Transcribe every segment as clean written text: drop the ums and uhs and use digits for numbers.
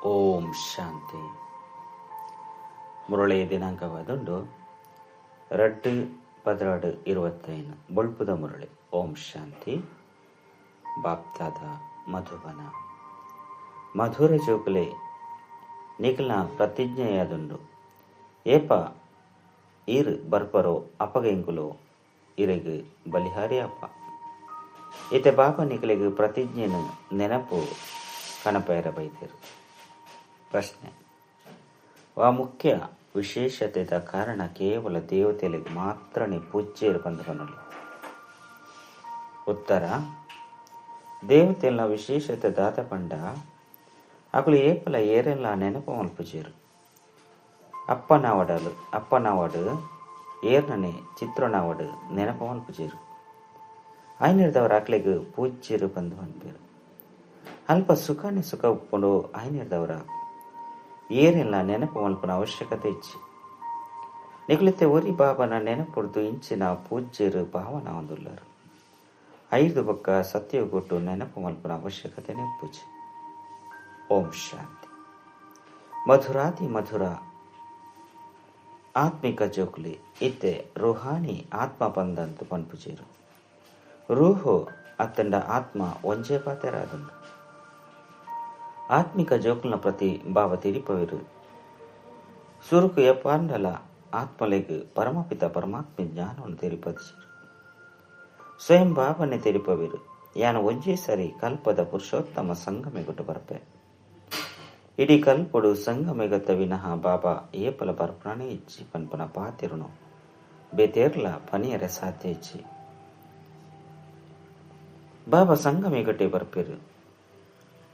ಓಂ ಶಾಂತಿ. ಮುರಳಿ ದಿನಾಂಕವಾದುಂಡು 2/12/25 ಬೊಳ್ಪುದ ಮುರಳಿ. ಓಂ ಶಾಂತಿ. ಬಾಪ್ತಾದ ಮಧುಬನ ಮಧುರ ಜೋಕುಲೆ ನಿಖಿಲ ಪ್ರತಿಜ್ಞೆಯಾದುಂಡು. ಏಪ ಈರ್ ಬರ್ಪರೋ ಅಪಗೆಂಕುಲು ಇರೆಗ್ ಬಲಿಹಾರಿ ಅಪ್ಪ. ಇತ್ತೆ ಬಾಪ ನಿಖಲಿಗೆ ಪ್ರತಿಜ್ಞೆನು ನೆನಪು ಕಣಪೈರ ಬೈದರು. ಪ್ರಶ್ನೆ: ಆ ಮುಖ್ಯ ವಿಶೇಷತೆದ ಕಾರಣ ಕೇವಲ ದೇವತೆಗಳಿಗೆ ಮಾತ್ರನೇ ಪೂಜ್ಯರು ಬಂದು. ಉತ್ತರ: ದೇವತೆಲ್ಲ ವಿಶೇಷತೆ ದಾತ ಪಂಡ ಅಕಲು ಏಪಲ ಏರೆಲ್ಲ ನೆನಪು ಮಲ್ಪುಜೇರು. ಅಪ್ಪನವಡಲು ಅಪ್ಪನವಡು ಏರ್ನನೆ ಚಿತ್ರನವಡು ನೆನಪು ಮಲ್ಪುಜೇರು. ಆಯ್ನಿರ್ದವರ ಅಕ್ಲೆಗ್ ಪೂಜ್ಯರು ಬಂದು ಅನ್ಪೇರು. ಅಲ್ಪ ಸುಖಾನೆ ಸುಖ ಉಪ್ಪುಂಡು. ಆಯ್ನಿರ್ದವರ ಏರೆಲ್ಲ ನೆನಪು ಮಲ್ಪನ ಅವಶ್ಯಕತೆ ಇಚ್ಚಿ. ನಿಗುಲಿತೆ ಒರಿ ಬಾಬನ ನೆನಪುಡ್ದು ಇಂಚಿನ ಪೂಜ್ಯರು ಭಾವನ ಹೊಂದುಲ್ಲರು. ಐದು ಬೊಕ್ಕ ಸತ್ಯಗೊಟ್ಟು ನೆನಪು ಮಲ್ಪನ ಅವಶ್ಯಕತೆ ನೆಪ್ಪುಜಿ. ಓಂ ಶಾಂತಿ. ಮಧುರಾತಿ ಮಧುರ ಆತ್ಮಿಕ ಜೋಕ್ಲಿ ಇತ್ತೆ ರುಹಾನಿ ಆತ್ಮ ಬಂದಂತು ಪನ್ಪುಜೇರು. ರೂಹು ಅತ್ತಂಡ ಆತ್ಮ ಒಂಜೇ ಪಾತೆರಾದುಂಡು. ಆತ್ಮಿಕ ಜೋಕ್ಲನ ಪ್ರತಿ ಭಾವ ತಿರಿಪವಿರು. ಸುರುಕು ಎಪ್ಪಾಂಡಲ ಆತ್ಮಲೆಗ್ ಪರಮಪಿತ ಪರಮಾತ್ಮ ಜ್ಞಾನವನ್ನು ತೆರಿಪದಿಸಿರು. ಸ್ವಯಂ ಭಾವನೆ ತೆರಿಪವಿರು. ಯಾನ ಒಂಜೇ ಸರಿ ಕಲ್ಪದ ಪುರುಷೋತ್ತಮ ಸಂಗಮೆಗೊಟ್ಟು ಬರ್ಪೆ. ಇಡೀ ಕಲ್ಪಡು ಸಂಗಮೆಗತ್ತ ವಿನಃ ಬಾಬಾ ಏಪಲ ಬರ್ಪಣೆ ಇಚ್ಚಿ ಪನ್ಪನ ಪಾತಿರುನು ಬೇತೇರ್ಲ ಪನಿಯರೆ ಸಾಧ್ಯ ಇಚ್ಚಿ. ಬಾಬಾ ಸಂಗಮೆಗಟ್ಟೆ ಬರ್ಪೇರು.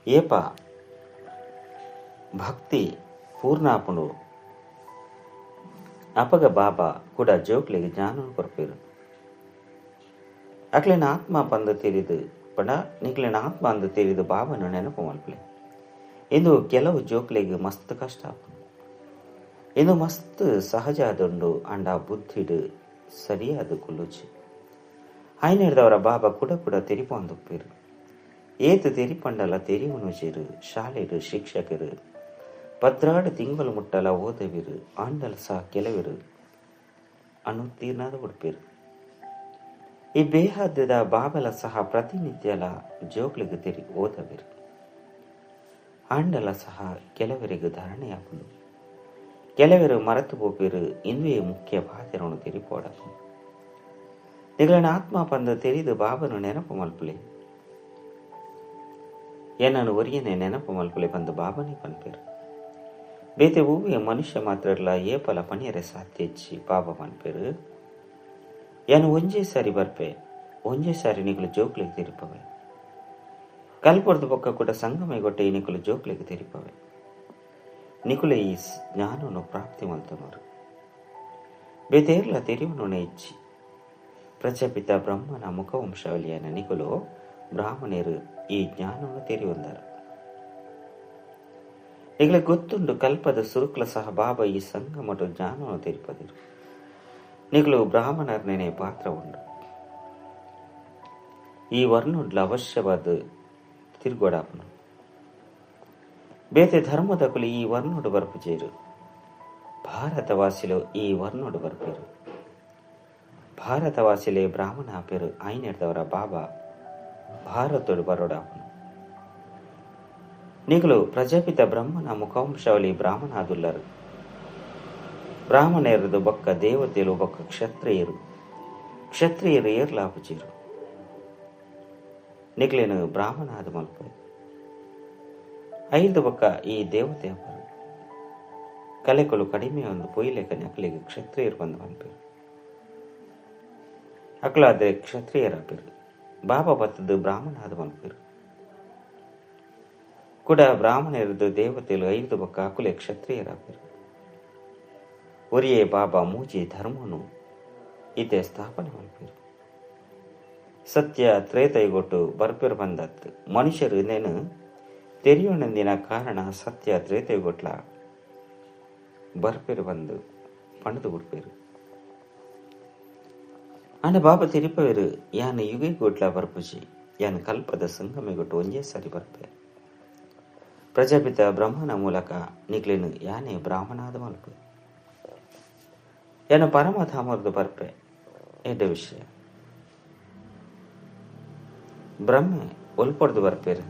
ಏಪ ಭಕ್ತಿ ಪೂರ್ಣಾಪುಂಡು ಅಪಗ ಬಾಬಾ ಕೂಡ ಜೋಕ್ಲಿಗೆ ಜ್ಞಾನ ಕೊರ್ಪೇರು. ಅಕ್ಲಿನ ಆತ್ಮ ಬಂದು ತಿಳಿದು ಪಡ ನಿಕ್ಲಿನ ಆತ್ಮ ಅಂದು ತಿಳಿದು ಬಾಬಾನು ನೆನಪು ಮಲ್ಪಲೆ. ಇಂದು ಕೆಲವು ಜೋಕ್ಲಿಗೆ ಮಸ್ತ್ ಕಷ್ಟ ಆಪುಂಡು. ಇಂದು ಮಸ್ತ್ ಸಹಜ ಆದುಂಡು. ಅಂಡ ಬುದ್ಧಿಡು ಸರಿಯಾದ ಕುಲ್ಲುಚಿ ಆಯ್ನಿಡ್ದವರ ಬಾಬಾ ಕೂಡ ಕೂಡ ತೆರಿಪೊಂದುಪ್ಪೇರು. ಏತು ತೆರಿಪಂಡಲ ತೆರಿವನುಜೇರು. ಶಾಲೆಡು ಶಿಕ್ಷಕರು 12 ತಿಂಗಳು ಮುಟ್ಟಲ ಓದವಿರು. ಆಂಡಲ ಸಹ ಕೆಲವರು ಅನುತ್ತೀರ್ಣದ ಉಡ್ಪೇರು. ಈ ಬೇಹದ್ದ ಬಾಬಲ ಸಹ ಪ್ರತಿನಿತ್ಯಲ ಜೋಕ್ಲಿಗೆ ತೆರಿ ಓದವಿರು. ಆಂಡಲ ಸಹ ಕೆಲವರಿಗೆ ಧಾರಣೆಯಾಪುಂಡು. ಕೆಲವರು ಮರೆತು ಪೋಪಿರು. ಇಂದುವೇ ಮುಖ್ಯ ಪಾತ್ರವನ್ನು ತೆರಿಪೋಡಪು. ನಿಗಳನ್ನ ಆತ್ಮ ಬಂದು ತೆರಿದು ಬಾಬನು ನೆನಪು ಮಲ್ಪಲೆ. ಏನನ್ನು ಒರಿಯನೆ ನೆನಪು ಮಲ್ಪಲೆ ಬಂದು ಬಾಬನೇ ಪನ್ಪೇರು. ಬೇತೆ ಹೂವಿಯ ಮನುಷ್ಯ ಮಾತ್ರ ಏಪಲ ಪಣಿಯರೆ ಸಾಧ್ಯ ಇಚ್ಚಿ ಬಾಬಾ ಪನ್ಪೇರು. ಏನು ಒಂಜೇ ಸಾರಿ ಬರ್ಪೆ, ಒಂಜೇ ಸಾರಿ ನಿಕಲು ಜೋಕ್ಲಿಗೆ ತೆರಿಪವೆ. ಕಲ್ಪುರದ ಪಕ್ಕ ಕೂಡ ಸಂಗಮೆಗೊಟ್ಟೆ ಈ ನಿಕಲು ಜೋಕ್ಲಿಗೆ ತೆರಿಪವೆ. ನಿಕುಲೆ ಈ ಜ್ಞಾನವನ್ನು ಪ್ರಾಪ್ತಿ ಮಲ್ತನವರು. ಬೇತೇರ್ಲ ತೆರಿವನು ಇಚ್ಚಿ. ಪ್ರಜಾಪಿತ ಬ್ರಹ್ಮನ ಮುಖವಂಶಾವಳಿಯನ ನಿಕುಲು ಬ್ರಾಹ್ಮಣರು ಈ ಜ್ಞಾನವನ್ನು ತೆರಿವಂದರು. ಈಗಲೇ ಗೊತ್ತುಂಡು ಕಲ್ಪದ ಸುರುಕ್ಲ ಸಹ ಬಾಬಾ ಈ ಸಂಗಮಟು ಜ್ಞಾನವನ್ನು ತೆರಿಪದಿರು. ನಿಗಲು ಬ್ರಾಹ್ಮಣರನೇ ಪಾತ್ರ ಉಂಡು. ಈ ವರ್ಣುಡ್ಲ ಅವಶ್ಯವಾದ ತಿರುಗೋಡಾಪನು. ಬೇತೆ ಧರ್ಮದ ಕುಲಿ ಈ ವರ್ಣುಡು ಬರ್ಪುಜೇರು. ಭಾರತವಾಸಿಲು ಈ ವರ್ಣುಡು ಬರ್ಪೇರು. ಭಾರತವಾಸಿಲೆ ಬ್ರಾಹ್ಮಣ ಪೇರು ಆಯ್ನೆಡ್ದವರ ಬಾಬಾ ಭಾರತೋಡು ಬರೋಡಾಪನು. ನಿಗಲು ಪ್ರಜಾಪಿತ ಬ್ರಹ್ಮನ ಮುಖವಂಶಾವಳಿ ಬ್ರಾಹ್ಮಣಾದುಲ್ಲರು. ಬ್ರಾಹ್ಮಣರದು ಬೊಕ್ಕ ದೇವತೆಲು ಬೊಕ್ಕ ಕ್ಷತ್ರಿಯರು. ಕ್ಷತ್ರಿಯರು ಏರ್ಲಾಪುಜೀರು. ನಿಗ್ಲೇನು ಬ್ರಾಹ್ಮಣಾದ ಮಲ್ಪೆ. ಐದು ಬೊಕ್ಕ ಈ ದೇವತೆ ಅವರು ಕಲೆಗಳು ಕಡಿಮೆ ಒಂದು ಪೊಯ್ಲೆಕ ನಕಲಿಗೆ ಕ್ಷತ್ರಿಯರು ಬಂದು ಮನ್ಪೇರು. ಅಕ್ಲಾದ್ರೆ ಕ್ಷತ್ರಿಯರ ಪೇರು. ಬಾಬಾ ಬತ್ತದ್ದು ಬ್ರಾಹ್ಮಣಾದ ಮಲ್ಪೇರು. ಕೂಡ ಬ್ರಾಹ್ಮಣರದು ದೇವತೆಲು ಐದು ಬೊಕ್ಕ ಅಕುಲೆ ಕ್ಷತ್ರಿಯರ ಪೇರು. ಒರಿಯೇ ಬಾಬಾ ಮೂಜಿ ಧರ್ಮನು ಇತೆ ಸ್ಥಾಪನೆ ಮಲ್ಪೇರು. ಸತ್ಯ ತ್ರೇತೈಗೊಟ್ಟು ಬರ್ಪೇರು ಬಂದತ್ತು. ಮನುಷ್ಯರು ಇನ್ನೇನು ತೆರಿಯೋಣಂದಿನ ಕಾರಣ ಸತ್ಯ ತ್ರೇತೈಗೊಟ್ಲ ಬರ್ಪೇರು ಬಂದು ಪಣದು ಬಿಡ್ಪೇರು. ಅಂಡ ಬಾಬಾ ತೆರಿಪವೇರು ಯಾನು ಯುಗೈಗೊಟ್ಲ ಬರ್ಪುಜಿ. ಯಾನು ಕಲ್ಪದ ಸಂಗಮೆಗೊಟ್ಟು ಒಂಜೇ ಸಾರಿ ಬರ್ಪೆ. Prajapita ಬ್ರಹ್ಮನ ಮೂಲಕ ನಿಕ್ಲೇನು ಯಾನೆ ಬ್ರಾಹ್ಮಣಾದ ಮಲ್ಪು ಏನ ಪರಮಧಾಮರ್ದು ಬರ್ಪೆ ಎಡ್ಡ ವಿಷಯ. ಬ್ರಹ್ಮೆ ಒಲ್ಪಡ್ದು ಬರ್ಪೇರು.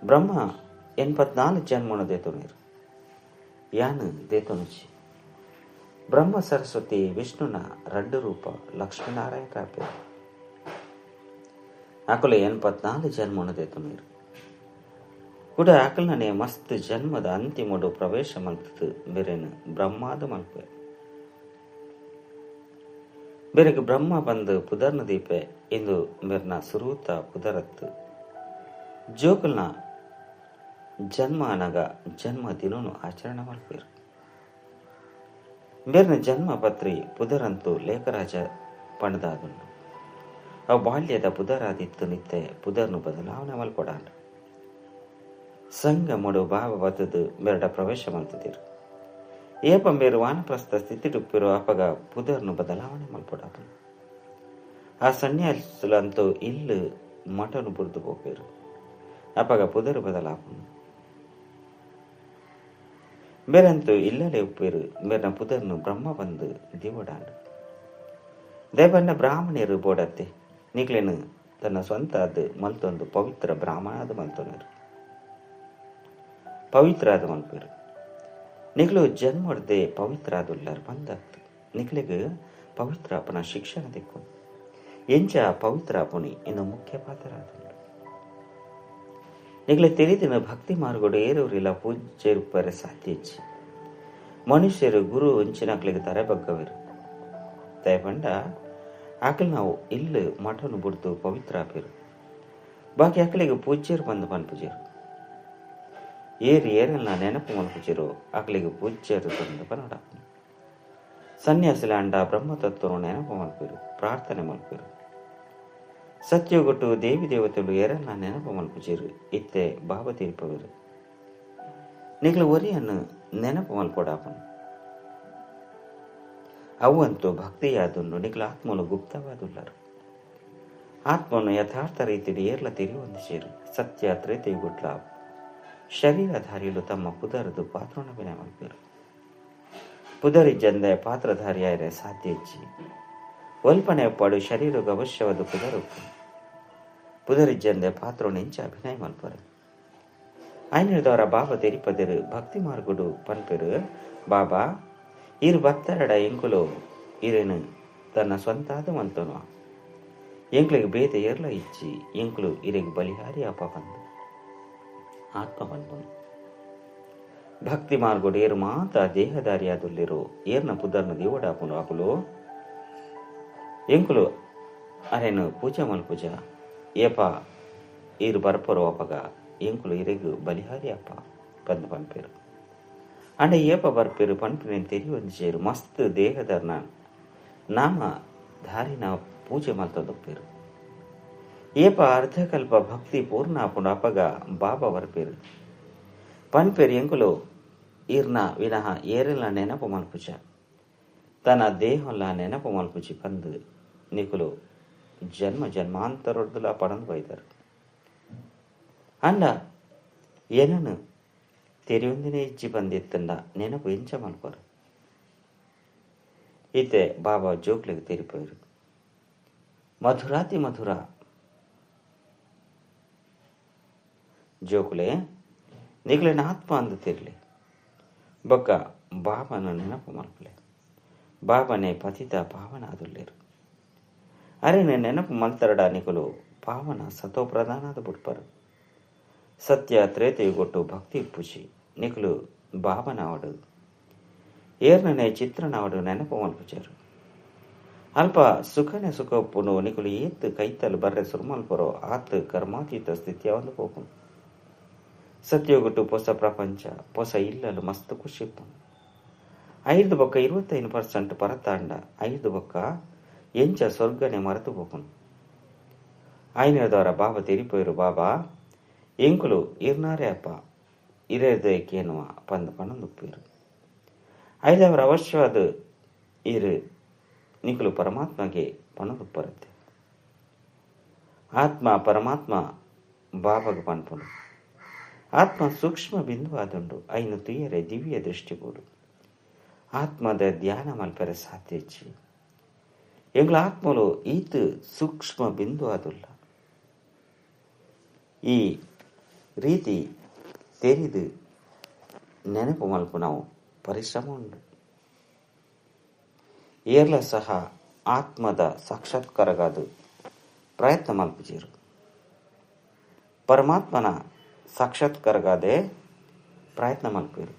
ಬ್ರಹ್ಮ 84 ಜನ್ಮನ ದೇತೋನೀರು ಯಾನು ದೇತೋನುಚಿ. ಬ್ರಹ್ಮ ಸರಸ್ವತಿ ವಿಷ್ಣುನ ರಡ್ಡು ರೂಪ ಲಕ್ಷ್ಮೀನಾರಾಯಣ ರಾಪೇರು. ಆಕಲು 84 ಜನ್ಮನ ದೇತೋನೀರು ಕೂಡ ಆಕಲ್ನೇ ಮಸ್ತ್ ಜನ್ಮದ ಅಂತಿಮಡು ಪ್ರವೇಶ ಮಲ್ತದು ಬೇರೆನು ಬ್ರಹ್ಮಾದ ಮಲ್ಪೆ. ಬೇರೆಗೆ ಬ್ರಹ್ಮ ಬಂದು ಪುದರ್ನ ದೀಪೆ ಎಂದು ಮೇರ್ನ ಸುರೂತ ಪುದರತ್ತು. ಜೋಕಲ್ನ ಜನ್ಮ ಅನಗ ಜನ್ಮ ದಿನನು ಆಚರಣೆ ಮಲ್ಪೇರು. ಬೇರ್ನ ಜನ್ಮ ಪತ್ರಿ ಪುದರಂತೂ ಲೇಖರಾಜ ಪಣದಾದುಂಡು. ಅವು ಬಾಲ್ಯದ ಪುದರಾದಿತ್ತು ನಿತ್ಯ ಪುದರ್ನು ಬದಲಾವಣೆ ಮಲ್ಪಡಾಂಡ. ಸಂಘ ಮೊಡು ಭಾವ ಬತ್ತದು ಬೆರಡ ಪ್ರವೇಶ ಮಲ್ತದಿರು. ಏಪ ಮೇರು ವಾನಪ್ರಸ್ಥ ಸ್ಥಿತಿಡುಪ್ಪಿರು ಅಪಗ ಪುದರ್ನು ಬದಲಾವಣೆ ಮಲ್ಪಡಾಪನು. ಆ ಸನ್ಯಾಸುಲಂತೂ ಇಲ್ಲು ಮಠನು ಬುರ್ದು ಪೋಪೇರು. ಅಪಗ ಪುದರು ಬದಲಾಪನು. ಬೇರಂತೂ ಇಲ್ಲಲೇ ಉಪ್ಪೇರು ಮೇರ್ನ ಪುದರ್ನು ಬ್ರಹ್ಮ ಬಂದು ದಿವಡಾಂಡು. ದೇವನ್ನ ಬ್ರಾಹ್ಮಣಿಯರು ಬೋಡತ್ತೆ ನಿಕ್ಲೇನು ತನ್ನ ಸ್ವಂತ ಅದು ಮಲ್ತೊಂದು ಪವಿತ್ರ ಬ್ರಾಹ್ಮಣಾದ ಮಲ್ತೊನರು ಪವಿತ್ರ ಆದ ಮಲ್ಪೇರು. ನಿಕ್ಲು ಜನ್ಮಡ್ದೆ ಪವಿತ್ರ ಆದುಲ್ಲಾರು ಬಂದತ್ತು. ನಿಕ್ಲೆಗ್ ಪವಿತ್ರ ಅಪನ ಶಿಕ್ಷಣ ದಿಕ್ಕು ಎಂಚ ಪವಿತ್ರ ಅಪುನಿ ಇನ್ನು ಮುಖ್ಯ ಪಾತ್ರ ಆದುಂಡು. ನಿಕ್ಲೆ ತಿಳಿದಿನ ಭಕ್ತಿ ಮಾರ್ಗೋಡು ಏರೂರಿಲ್ಲ ಪೂಜ್ಯರುಪ್ಪರೆ ಸಾಧ್ಯ ಇಚ್ಚಿ. ಮನುಷ್ಯರು ಗುರು ಒಂಚಿನಕ್ಲಿಗೆ ತರೆ ಬಗ್ಗವರು. ದಯಪಂಡ ಆಕಲ್ ನಾವು ಇಲ್ಲು ಮಠನು ಬುಡ್ದು ಪವಿತ್ರ ಆಪೇರು. ಬಾಕಿ ಆಕಲಿಗೆ ಪೂಜ್ಯರು ಬಂದು ಪನ್ಪುಜರು. ಏರು ಏರಲ್ಲ ನೆನಪು ಮಲ್ಪುಜರು ಆಕಲಿಗೆ ಪೂಜ್ಯರು ಬಂದು ಪನೋಡ. ಸನ್ಯಾಸಿಲಾಂಡ ಬ್ರಹ್ಮತತ್ವನು ನೆನಪು ಮಲ್ಪೇರು, ಪ್ರಾರ್ಥನೆ ಮಲ್ಪೇರು. ಸತ್ಯಗೊಟ್ಟು ದೇವಿ ದೇವತೆಗಳು ಏರಲ್ಲ ನೆನಪು ಮಲ್ಪುಜರು ಇತ್ತೆ ಭಾವ ತೀರ್ಪವರು. ನಿಕ್ಲು ಒರಿಯನ್ನು ನೆನಪು ಮಲ್ಪೊಡಾಪನು. ಅವಂತೂ ಭಕ್ತಿಯಾದುಂಡು ನಿಕ್ಲ ಆತ್ಮನು ಗುಪ್ತವಾದುಲ್ಲರು. ಆತ್ಮನು ಯಥಾರ್ಥ ರೀತಿಯಲ್ಲಿ ಏರ್ಲ ತಿರಿಯೊಂದು ಸೇರು. ಸತ್ಯ ತ್ರೇತೆಯುಗುಟ್ಲ ಶರೀರಧಾರಿಯಲು ತಮ್ಮ ಪುದರದು ಪಾತ್ರಣ ವಿನಯ ಮಲ್ಪೇರು. ಪುದರಿ ಜಂದೆ ಪಾತ್ರಧಾರಿಯಾದರೆ ಸಾಧ್ಯ ಇಚ್ಚಿ. ಒಲ್ಪನೆ ಒಪ್ಪಾಡು ಶರೀರಕ್ಕೆ ಅವಶ್ಯವಾದ ಪುದರುಪ್ಪು. ಪುದರಿ ಜಂದೆ ಪಾತ್ರಣ ಇಂಚ ಅಭಿನಯ ಮಲ್ಪರು. ಐನದವರ ಬಾಬಾ ತೆರಿಪದಿರು ಭಕ್ತಿ ಮಾರ್ಗುಡು ಪನ್ಪೆರು. ಬಾಬಾ ಇರು ಭಕ್ತರಡ ಎಂಕುಲು ಇರೇನು ತನ್ನ ಸ್ವಂತಾದ ಮಲ್ತನು. ಎಂಕ್ಲಿಗೆ ಬೇತೆ ಏರ್ಲ ಇಚ್ಚಿ ಎಂಕುಲು ಇರೆಗೆ ಬಲಿಹಾರಿ ಅಪ ಬಂದು ಆತ್ಮ ಬಂದ್ಬನು. ಭಕ್ತಿ ಮಾರ್ಗೋಡು ಏರು ಮಾತ ದೇಹದಾರಿಯಾದುಲ್ಲಿರು ಏರ್ನ ಪುದರ್ನ ದೇವಡಾಪುನು ಆಕುಲು ಎಂಕುಲು ಅರೇನು ಪೂಜೆ ಮಲ್ಪೂಜ ಏಪ ಈರು ಬರ್ಪರು ಅಪಗ ಎಂಕುಲು ಇರೆಗು ಬಲಿಹಾರಿ ಅಪ್ಪ ಬಂದು ಪನ್ಪೇರು. ಅಂಡ ಏಪ ಬರ್ಪೇರು ಪನ್ಪಿನ ತೆರಿಯೊಂದು ಸೇರು ಮಸ್ತ್ ದೇಹದರ್ನ ನಾಮ ಧಾರಿನ ಪೂಜೆ ಮಲ್ತೊಂದೊಪ್ಪೇರು. ಏಪ ಅರ್ಧಕಲ್ಪ ಭಕ್ತಿ ಪೂರ್ಣ ಆಪುಂಡು ಅಪಗ ಬಾಬಾ ಬರ್ಪೇರು ಪನ್ಪೇರು ಎಂಕುಲು ಈರ್ನ ವಿನಃ ಏರೆಲ್ಲ ನೆನಪು ಮಲ್ಪುಜ ತನ್ನ ದೇಹಲ್ಲ ನೆನಪು ಮಲ್ಪುಜಿ ಪಂದು ನಿಕುಲು ಜನ್ಮ ಜನ್ಮಾಂತರೊಡ್ದುಲ ಪಡಂದು ಬೈದರು. ಅಂಡ ಏನನು ತೆರೆಯೊಂದಿನೇ ಇಜ್ಜಿ ಬಂದಿತ್ತಂಡ ನೆನಪು ಎಂಚ ಮಲ್ಪರು. ಇತ್ತೆ ಬಾಬಾ ಜೋಕ್ಲಿಗೆ ತೆರಿಪೋರು. ಮಧುರಾತಿ ಮಧುರ ಜೋಕುಲೆ ನಿಕ್ಲೆನ ಆತ್ಮ ಅಂದು ತಿರ್ಲಿ ಬೊಕ್ಕ ಬಾಬನ ನೆನಪು ಮಲ್ಪಲೆ. ಬಾಬನೇ ಪತಿತ ಪಾವನ ಆದುಲ್ಲೇರು. ಅರೆ ನೆನಪು ಮಲ್ತರಡ ನಿಕುಲು ಪಾವನ ಸತೋ ಪ್ರಧಾನಾದ ಬುಡ್ಪರು. ಸತ್ಯ ತ್ರೇತೆಯುಗೊಟ್ಟು ಭಕ್ತಿ ಪುಷಿ ನಿಕುಲು ಬಾಬನಾವಡು ಏರ್ನನೆ ಚಿತ್ರನಾವಡು ನೆನಪು ಮಲ್ಪುಜರು. ಅಲ್ಪ ಸುಖನೆ ಸುಖಪ್ಪುನು ನಿಕುಲು ಏತ್ ಕೈತಲ್ ಬರ್ರೆ ಸುರುಮಲ್ಪರೋ ಆತ್ ಕರ್ಮಾತೀತ ಸ್ಥಿತಿಯ ಒಂದು ಪೋಪುನು. ಸತ್ಯೋಗುಟ್ಟು ಪೊಸ ಪ್ರಪಂಚ ಪೊಸ ಇಲ್ಲಲು ಮಸ್ತ್ ಖುಷಿಪ್ಪುನು. 5 ಬೊಕ್ಕ 25% ಪರತಾಂಡ 5 ಬೊಕ್ಕ ಎಂಚ ಸ್ವರ್ಗನೆ ಮರೆತು ಪೋಪುನು. ಆಯ್ನದವರ ಬಾಬಾ ತೆರಿಪೋಯರು. ಬಾಬಾ ಎಂಕುಲು ಇರ್ನಾರೆ ಅಪ್ಪ ಇರೇದೆ ಕೇನುವ ಪಂದು ಪಣಂದುಪ್ಪೇರು. ಐದವರ ಅವಶ್ಯವಾದ ಇರು ನಿಕುಲು ಪರಮಾತ್ಮಗೆ ಪಣದುಪ್ಪರತ್ತೆ. ಆತ್ಮ ಪರಮಾತ್ಮ ಬಾಬಾಗ ಪನ್ಪುನು. ಆತ್ಮ ಸೂಕ್ಷ್ಮ ಬಿಂದು ಆದುಂಡು ಐನು ತುಯರೆ ದಿವ್ಯ ದೃಷ್ಟಿಬೋಡು ಆತ್ಮದ ಧ್ಯಾನ ಮಲ್ಪರೆ ಸಾಧ್ಯ ಇಜ್ಜಿ. ಎಂಗ್ಲ ಆತ್ಮಲು ಈತ ಸೂಕ್ಷ್ಮ ಬಿಂದು ಆದುಲ್ಲ. ಈ ರೀತಿ ತೆರಿದು ನೆನಪು ಮಲ್ಪು ನಾವು ಪರಿಶ್ರಮ ಉಂಡು. ಏರ್ಲ ಸಹ ಆತ್ಮದ ಸಾಕ್ಷಾತ್ಕಾರಗಾದು ಪ್ರಯತ್ನ ಮಲ್ಪುಜೇರು. ಪರಮಾತ್ಮನ ಸಾಕ್ಷಾತ್ಕಾರಗಾದೆ ಪ್ರಯತ್ನ ಮಲ್ಪೇರು.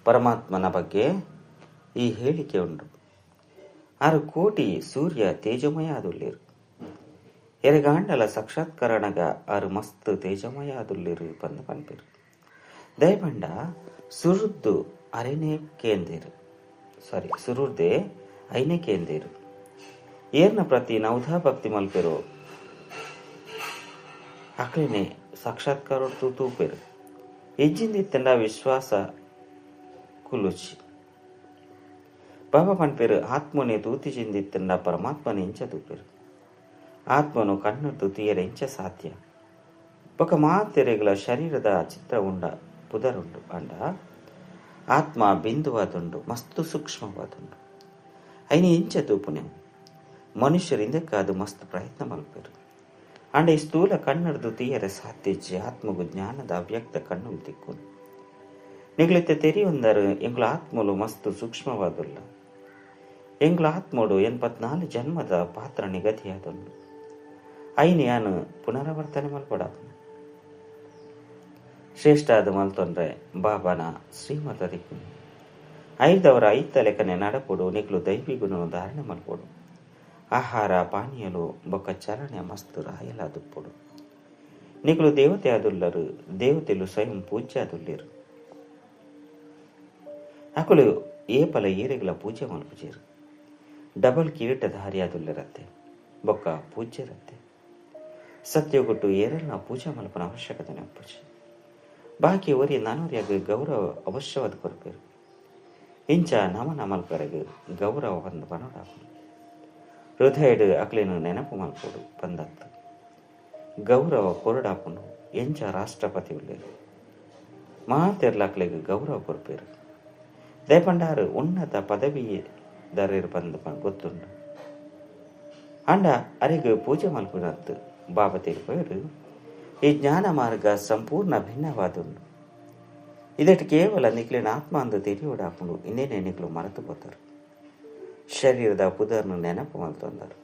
ಪರಮಾತ್ಮನ ಬಗ್ಗೆ ಈ ಹೇಳಿಕೆ ಉಂಟು. 6 ಕೋಟಿ ಸೂರ್ಯ ತೇಜಮಯ ಆದುಲ್ಲೇರು. ಎರೆಗಾಂಡಲ ಸಾಕ್ಷಾತ್ಕರಣಗ ಆರು ಮಸ್ತ್ ತೇಜಮಯ ಆದುಲ್ಲೇರು ಪಂದ ಪನ್ಪೇರು. ದಯಪಂಡ ಸುರುದ್ದು ಅರೆನೇ ಕೇಂದೇರು, ಸಾರಿ ಸುರುರ್ದೆ ಐನೇ ಕೇಂದೇರು. ಏರ್ನ ಪ್ರತಿ ನವಧಾ ಭಕ್ತಿ ಮಲ್ಪೆರು ಅಕ್ಲೇನೆ ಸಾಕ್ಷಾತ್ಕಾರ ತೂಪೇರು. ಎಜ್ಜಿಂದಿತ್ತಂಡ ವಿಶ್ವಾಸ ಕುಲುಚಿ ಬಾಬಾ ಪನ್ಪೇರು. ಆತ್ಮನೆ ತೂತಿ ಚೆಂದಿತ್ತಂಡ ಪರಮಾತ್ಮನೆ ಇಂಚ ತೂಪೇರು. ಆತ್ಮನು ಕಣ್ಣು ತೀಯರ ಇಂಚ ಸಾಧ್ಯ. ಬೊಕ ಮಾತೆರೆಗಳ ಶರೀರದ ಚಿತ್ರ ಉಂಡ ಪುದರುಂಡು. ಅಂಡ ಆತ್ಮ ಬಿಂದುವಾದುಂಡು, ಮಸ್ತು ಸೂಕ್ಷ್ಮವಾದುಂಡು. ಐನಿ ಇಂಚ ತೂಪುನೆವು ಮನುಷ್ಯರಿಂದಕ್ಕಾದು ಮಸ್ತ್ ಪ್ರಯತ್ನ ಮಲ್ಪೇರು. ಅಂಡ ಈ ಸ್ಥೂಲ ಕಣ್ಣರ್ದು ತೀಯರ ಸಾಧ್ಯ. ಆತ್ಮಗು ಜ್ಞಾನದ ಅವ್ಯಕ್ತ ಕಣ್ಣು ತಿಕ್ಕು ನಿಗ್ಲಿತ್ತೆ ತೆರಿಯೊಂದರು. ಎಂಗ್ಲ ಆತ್ಮಲು ಮಸ್ತು ಸೂಕ್ಷ್ಮವಾದುಲ್ಲ. ಎಂಗ್ಲ ಆತ್ಮಡು 84 ಜನ್ಮದ ಪಾತ್ರ ನಿಗದಿಯಾದುಂಡು. ಐನು ಯಾನು ಪುನರಾವರ್ತನೆ ಮಲ್ಪಡಾಪುನು. ಶ್ರೇಷ್ಠ ಅದು ಮಲ್ತೊಂದ್ರೆ ಬಾಬಾನ ಶ್ರೀಮತ ದಿಕ್ಕು ಐದವರ ಐತ ಲೆಕ್ಕನೆ ನಡಪೊಡು. ನಿಕ್ಲು ದೈವಿ ಗುಣ ಧಾರಣೆ ಮಲ್ಪೊಡು. ಆಹಾರ ಪಾನೀಯಲು ಬೊಕ್ಕ ಚಲನೆ ಮಸ್ತು ರಾಯಲಾದುಪ್ಪೊಡು. ನಿಕ್ಲು ದೇವತೆ ಆದುಲ್ಲರು. ದೇವತೆಲು ಸ್ವಯಂ ಪೂಜ್ಯ ಆದುಲ್ಲೇರು. ಅಕುಲು ಏಪಲ ಏರೆಗಳ ಪೂಜೆ ಮಲ್ಪುಜೇರು. ಡಬಲ್ ಕಿರೀಟಧಾರಿ ಆದುಲ್ಲರತ್ತೆ ಬೊಕ್ಕ ಪೂಜ್ಯರತ್ತೆ. ಸತ್ಯಗುಟ್ಟು ಏರಲ್ನ ಪೂಜೆ ಮಲ್ಪನ ಅವಶ್ಯಕತೆ ನೆಪ್ಪುಜಿ. ಬಾಕಿ ಒರಿ ನಾನೂರಿಯಾಗ ಗೌರವ ಅವಶ್ಯವಾದ ಕೊರಪೇರು. ಇಂಚ ನಮನ ಮಲ್ಪರೆಗ್ ಗೌರವ ಬಂದು ಬನೋಡಾಪುನು. ಹೃದಯಡು ಅಕ್ಲೇನು ನೆನಪು ಮಲ್ಪೋಡು ಬಂದತ್ತು ಗೌರವ ಕೊರಡಾಪುನು. ಎಂಚ ರಾಷ್ಟ್ರಪತಿ ಉಲ್ಲೇರು ಮಾತೆರ್ಲಾಕ್ಲೆಗ್ ಗೌರವ ಕೊರಪೇರು. ದಯಪಂಡಾರು ಉನ್ನತ ಪದವಿ ದರೇರು ಬಂದು ಗೊತ್ತುಂಡು. ಅಂಡ ಅರೆಗ್ ಪೂಜೆ ಮಲ್ಪುನತ್ತು ಬಾಬಾ ತಿರುಪೇರು. ಈ ಜ್ಞಾನ ಮಾರ್ಗ ಸಂಪೂರ್ಣ ಭಿನ್ನವಾದುಂಡು. ಇದಟ್ಟು ಕೇವಲ ನಿಕ್ಲಿನ ಆತ್ಮ ಅಂದು ತಿಳಿಯೋಡಾಪುಂಡು. ಇನ್ನೇನೇ ನಿಕ್ಲು ಮರೆತು ಪೋತಾರು. ಶರೀರದ ಪುದರ್ನು ನೆನಪು ಮಲ್ತೊಂದರು.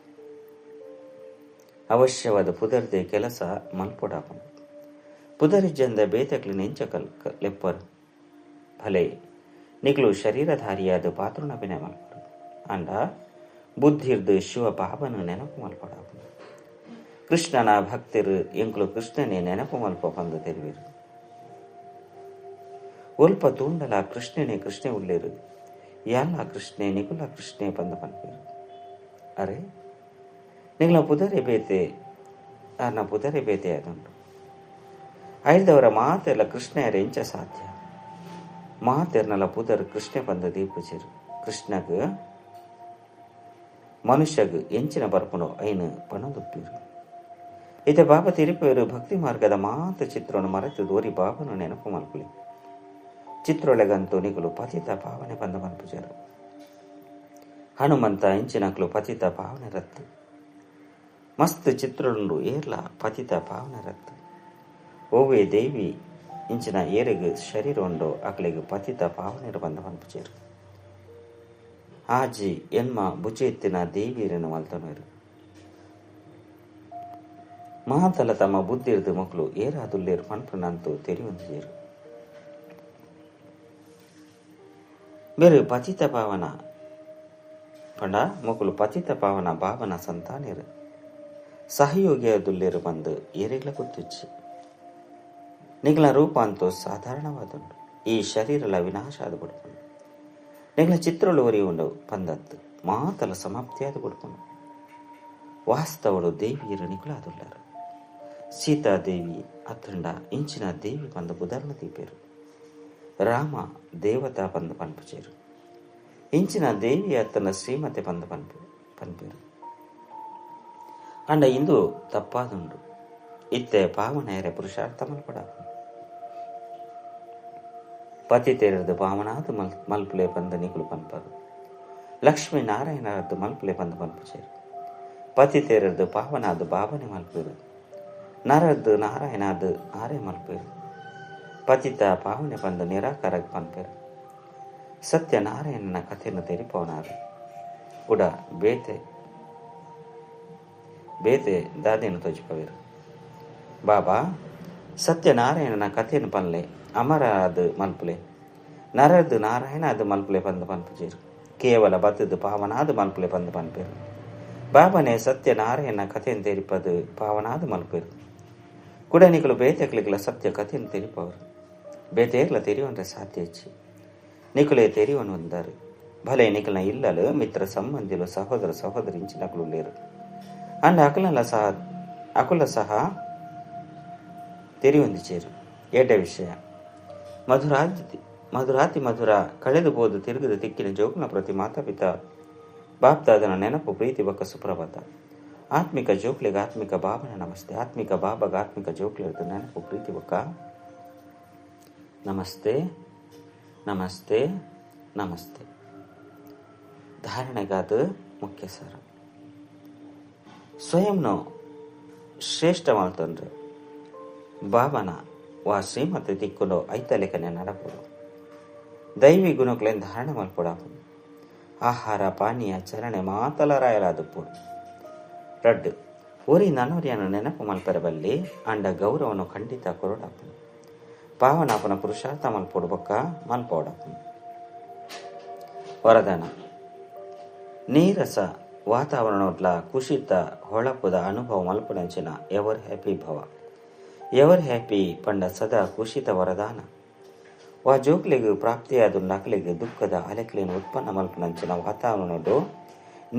ಅವಶ್ಯವಾದ ಪುದರ್ದೆ ಕೆಲಸ ಮಲ್ಪೊಡಾಪುಂಡು. ಪುದರಿಜ್ಜಂದ ಬೇತಕ್ಲಿ ನೆಂಚ ಕಲ್ ಲೆಪ್ಪರು. ಭಲೆ ನಿಕ್ಲು ಶರೀರಧಾರಿಯಾದ ಪಾತ್ರನ ಅಭಿನಯ ಮಲ್ಪರು. ಅಂಡ ಬುದ್ಧಿರ್ದು ಶಿವ ಬಾಬನು ನೆನಪು ಮಲ್ಪೊಡಾಪುಂಡು. ಕೃಷ್ಣನ ಭಕ್ತರು ಎಂಕ್ಲು ಕೃಷ್ಣನೇ ನೆನಪು ಮಲ್ಪ ಬಂದು ತೆರುವಿರು. ಒಲ್ಪ ತೂಂಡಲ ಕೃಷ್ಣನೇ ಕೃಷ್ಣೆ ಉಳ್ಳೇರು. ಯಾಲ ಕೃಷ್ಣೆ ನಿಕುಲ ಕೃಷ್ಣೆ ಬಂದ ಪನ್ಪೇರು. ಅರೆ ನಿಗ್ಲ ಪುದರೆ ಬೇತೆ ಆರ್ನ ಪುದರೆ ಬೇತೆ ಆದುಂಡು. ಐದವರ ಮಾತೆಲ್ಲ ಕೃಷ್ಣೆಯರ ಎಂಚ ಸಾಧ್ಯ. ಮಾತೆರ್ನಲ ಪುದರ್ ಕೃಷ್ಣೆ ಬಂದ ದೀಪುಜೇರು. ಕೃಷ್ಣಗ್ ಮನುಷ್ಯಗ್ ಎಂಚಿನ ಬರ್ಪುಂಡು ಐನು ಪಣದುಪ್ಪೀರು. ಇತ ಬಾಬಾ ತಿರುಪೇರು ಭಕ್ತಿ ಮಾರ್ಗದ ಮಾತ ಚಿತ್ರವನ್ನು ಮರೆತು ದೋರಿ ಬಾಬನು ನೆನಪು ಮಲ್ಪುಲಿ. ಚಿತ್ರೊಳಗಂತೂ ನಿಕಲು ಪತಿತ ಪಾವನೆ ಬಂದ ಮನ್ಪುಜರು. ಹನುಮಂತ ಇಂಚಿನಕ್ಲು ಪತಿತ ಪಾವನೆ ರತ್ತು. ಮಸ್ತ್ ಚಿತ್ರೊಂಡು ಏರ್ಲ ಪತಿತ ಪಾವನೆ ರತ್ತು. ಓವೇ ದೇವಿ ಇಂಚಿನ ಏರೆಗ್ ಶರೀರ ಉಂಡು ಅಕ್ಲೆಗ್ ಪತಿತ ಪಾವನೆರು ಬಂದ ಮನ್ಪುಜೇರು. ಆಜಿ ಎನ್ಮ ಬುಜೆತ್ತಿನ ದೇವಿಯರನ್ನು ಮಲ್ತೊನರು. ಮಾತಲ ತಮ್ಮ ಬುದ್ಧಿರ್ದು ಮಕ್ಕಳು ಏರಾದುಲ್ಲೇರು ಪನ್ಪುನಂತೂ ತೆರಿಯೊಂದಿಜೇರು. ಬೇರೆ ಪತಿತ ಪಾವನ ಪಂಡ ಮಕ್ಕಳು ಪತಿತ ಪಾವನ ಭಾವನ ಸಂತಾನೇರು ಸಹಯೋಗಿಯಾದುಲ್ಲೇರು ಬಂದು ಏರೆಗ್ಲ ಗೊತ್ತುಚ್ಚಿ. ನಿಗ್ಲ ರೂಪ ಅಂತೂ ಸಾಧಾರಣವಾದುಂಡು. ಈ ಶರೀರಲ ವಿನಾಶ ಆದ ಕೊಡ್ಪುಂಡು. ನಿಗ್ಲ ಚಿತ್ರಳು ಒರಿ ಉಂಡು ಪಂದತ್ತು ಮಾತಲ ಸಮಾಪ್ತಿಯಾದ ಕೊಡ್ಪುಂಡು. ವಾಸ್ತವಳು ದೇವಿಯರು ನಿಕುಲಾದುಲ್ಲಾರು. ಸೀತಾದೇವಿ ಅತ್ತಂಡ ಇಂಚಿನ ದೇವಿ ಬಂದ ಬುಧರ್ನ ದೀಪೇರು. ರಾಮ ದೇವತಾ ಬಂದ ಪನ್ಪುಚೇರು. ಇಂಚಿನ ದೇವಿ ಅತ್ತನ ಶ್ರೀಮತಿ ಪಂದ ಪನ್ಪೇರು. ಅಂಡ ಇಂದು ತಪ್ಪಾದುಂಡು. ಇತ್ತೆ ಪಾವನೆಯರೆ ಪುರುಷಾರ್ಥ ಮಲ್ಪಡ. ಪತಿ ತೇರದು ಪಾವನಾದ ಮಲ್ಪುಲೆ ಪಂದ ನಿಕುಲು ಪನ್ಪರು. ಲಕ್ಷ್ಮೀ ನಾರಾಯಣರದ್ದು ಮಲ್ಪುಲೆ ಪಂದ ಪನ್ಪುಚೇರು. ಪತಿ ತೇರದು ಪಾವನಾದ ಬಾಬನೆ ಮಲ್ಪೇರು. ನರದ್ದು ನಾರಾಯಣಾದ ಆರೆ ಮಲ್ಪೇರು. ಪತಿತ ಪಾವನೆ ಪಂದ ನಿರಾಕಾರ ಪನ್ಪೇರು. ಸತ್ಯನಾರಾಯಣನ ಕಥೆಯನ್ನು ತೆರಿಪವನಾರು ಕೂಡ ಬೇತೆ ಬೇತೆ ದಾದೆಯನ್ನು ತೋಜಿಪವೇರು. ಬಾಬಾ ಸತ್ಯನಾರಾಯಣನ ಕಥೆಯನ್ನು ಪನ್ಲೆ ಅಮರಾದ ಮಲ್ಪುಲೆ, ನರದ್ದು ನಾರಾಯಣ ಅದು ಮಲ್ಪುಲೆ ಪಂದ ಪನ್ಪುಜೇರು. ಕೇವಲ ಬತ್ತದು ಪಾವನಾದ ಮಲ್ಪುಲೆ ಪಂದ ಪನ್ಪೇರು. ಬಾಬನೇ ಸತ್ಯನಾರಾಯಣ ಕಥೆಯನ್ನು ತೆರಿಪದು ಪಾವನಾದ ಮಲ್ಪೇರು. ಕೂಡ ನಿಕಲು ಬೇತೆಕ್ಲಿಗ್ಲ ಸತ್ಯ ಕಥೆಯನ್ನು ತೆರಿಪವರು. ಬೇತೇರ್ಲ ತೆರಿಯುವಂದ್ರೆ ಸಾಧ್ಯ ಹೆಚ್ಚಿ ನಿಕುಲೇ ತೆರಿವನು ಒಂದಾರು. ಭಲೆ ನಿಕಲ್ನ ಇಲ್ಲಲು ಮಿತ್ರ ಸಂಬಂಧಿಲು ಸಹೋದರ ಸಹೋದರಿ ಇಂಚಿನಕುಲು ಲೇರು. ಅಂಡ ಅಕುಲ ಸಹ ತೆರಿಯೊಂದು ಚೇರು. ಎಡ್ಡ ವಿಷಯ ಮಧುರಾತಿ ಮಧುರ ಕಳೆದು ಬೋದು ತಿರುಗಿದ ತಿಕ್ಕಿನ ಜೋಗುನ ಪ್ರತಿ ಮಾತಾಪಿತ ಬಾಪ್ತಾದನ ನೆನಪು ಪ್ರೀತಿ ಬಕ್ಕ ಸುಪ್ರಭಾತ. ಆತ್ಮಿಕ ಜೋಕ್ಲಿಗೆ ಆತ್ಮಿಕ ಬಾಬನ ನಮಸ್ತೆ. ಆತ್ಮಿಕ ಬಾಬಾಗ ಆತ್ಮಿಕ ಜೋಕ್ಲಿರ್ದು ನೆನಪು ಪ್ರೀತಿ ಬಕ್ಕ ನಮಸ್ತೆ ನಮಸ್ತೆ ನಮಸ್ತೆ. ಧಾರಣೆಗಾದ ಮುಖ್ಯ ಸಾರ ಸ್ವಯಂನು ಶ್ರೇಷ್ಠ ಮಾಡ್ತಂದ್ರೆ ಬಾಬನ ವಾ ಶ್ರೀಮತಿ ತಿಕ್ಕುಲು ಐತಲೇಖನೆ ನಡಪಡು. ದೈವಿ ಗುಣಕ್ಲೇನ್ ಧಾರಣೆ ಮಲ್ಪೊಡಾಪು. ಆಹಾರ ಪಾನೀಯ ಚರಣೆ ಮಾತಲ ರಾಯಲಾದುಪ್ಪುಡು. ರಡ್ಡು ಒರಿ ನನೊರಿಯನ್ನು ನೆನಪು ಮಲ್ಪೆರ ಬಲ್ಲಿ ಅಂಡ ಗೌರವನು ಖಂಡಿತ ಕೊರಡಾಪುನು. ಪಾವನಾಪನ ಪುರುಷಾರ್ಥ ಮಲ್ಪೊಡು ಬೊಕ್ಕ ಮಲ್ಪೋಡಾಪುನು. ವರದಾನ ನೀರಸ ವಾತಾವರಣೋಡ್ಲ ಕುಶಿತ ಹೊಳಪುದ ಅನುಭವ ಮಲ್ಪುನಂಚಿನ ಎವರ್ ಹ್ಯಾಪಿ ಭವ. ಎವರ್ ಹ್ಯಾಪಿ ಪಂಡ ಸದಾ ಕುಶಿತ ವರದಾನ. ವಾ ಜೋಕ್ಲಿಗೆ ಪ್ರಾಪ್ತಿಯಾದ ನಕಲಿಗೆ ದುಃಖದ ಅಲೆಕ್ಲಿನ ಉತ್ಪನ್ನ ಮಲ್ಪನಂಚಿನ ವಾತಾವರಣಡು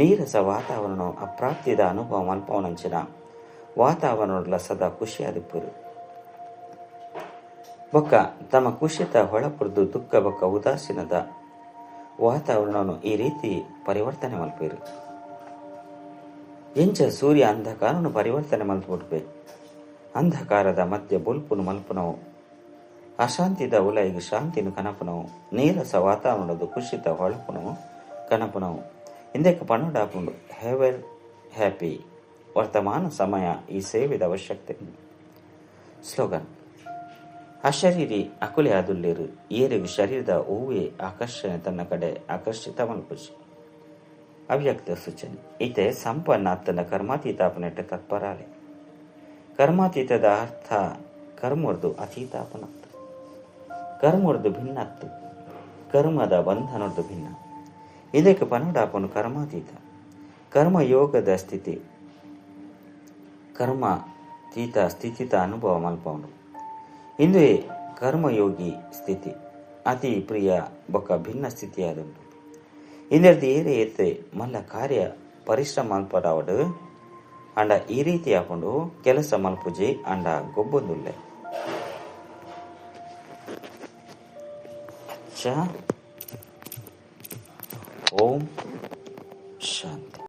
ನೀರಸ ವಾತಾವರಣ ಅಪ್ರಾಪ್ತಿದ ಅನುಭವ ಮಲ್ಪವನಂಚಿನ ವಾತಾವರಣಡ್ಲ ಸದಾ ಖುಷಿಯಾದಿಪ್ಪರು. ಬೊಕ್ಕ ತಮ್ಮ ಕುಶಿತ ಹೊಳಪುರ್ದು ದುಃಖ ಬೊಕ್ಕ ಉದಾಸೀನದ ವಾತಾವರಣವನ್ನು ಈ ರೀತಿ ಪರಿವರ್ತನೆ ಮಲ್ಪೇರು. ಎಂಚ ಸೂರ್ಯ ಅಂಧಕಾರನು ಪರಿವರ್ತನೆ ಮಲ್ಪುಡ್ಬೆ. ಅಂಧಕಾರದ ಮಧ್ಯೆ ಬೊಲ್ಪುನು ಮಲ್ಪುನವು, ಅಶಾಂತಿದ ಉಲೈಗೆ ಶಾಂತಿನ ಕನಪುನವು, ನೀರಸ ವಾತಾವರಣದ ಕುಶಿತ ಹೊಳಪುನವು ಕನಪುನವು. ಇಂದಕ್ಕೆ ಪನ್ನಡಾಪುಂಡು ಹೆವರ್ ಹ್ಯಾಪಿ. ವರ್ತಮಾನ ಸಮಯ ಈ ಸೇವೆದ ಅವಶ್ಯಕತೆ. ಸ್ಲೋಗನ್ ಅಶರೀರಿ ಅಕುಲೆ ಆದುಲ್ಲೇರು ಏರಿಗು ಶರೀರದ ಹೂವೇ ಆಕರ್ಷಣೆ ತನ್ನ ಕಡೆ ಆಕರ್ಷಿತ ಮಲ್ಪುಜಿ. ಅವ್ಯಕ್ತ ಸೂಚನೆ ಇತೆ ಸಂಪನ್ನ ತನ್ನ ಕರ್ಮಾತೀತಾಪನೆಟ್ಟ ತತ್ಪರಾಲೆ. ಕರ್ಮಾತೀತದ ಅರ್ಥ ಕರ್ಮರ್ದು ಅತೀತಾಪನತ್ತು, ಕರ್ಮರ್ದು ಭಿನ್ನತ್ತು, ಕರ್ಮದ ಬಂಧನದ್ದು ಭಿನ್ನ. ಇದಕ್ಕೆ ಪನ್ನಡಾಪನು ಕರ್ಮಾತೀತ ಕರ್ಮಯೋಗದ ಸ್ಥಿತಿ, ಕರ್ಮಾತೀತ ಸ್ಥಿತಿತ ಅನುಭವ ಮಲ್ಪವನು. ಇಂದುವೆ ಕರ್ಮಯೋಗಿ ಸ್ಥಿತಿ ಅತಿ ಪ್ರಿಯ ಬೊಕ್ಕ ಭಿನ್ನ ಸ್ಥಿತಿಯಾದುಂಟು. ಇಂದರ್ದು ಏರೆ ಎತ್ತೆ ಮಲ್ಲ ಕಾರ್ಯ ಪರಿಶ್ರಮ ಮಲ್ಪಡಾವಡು ಅಂಡ ಈ ರೀತಿ ಹಾಕೊಂಡು ಕೆಲಸ ಮಲ್ಪುಜಿ ಅಂಡ ಗೊಬ್ಬೊಂದುಲ್ಲೆ. ಅಚ್ಚ, ಓಂ ಶಾಂತಿ.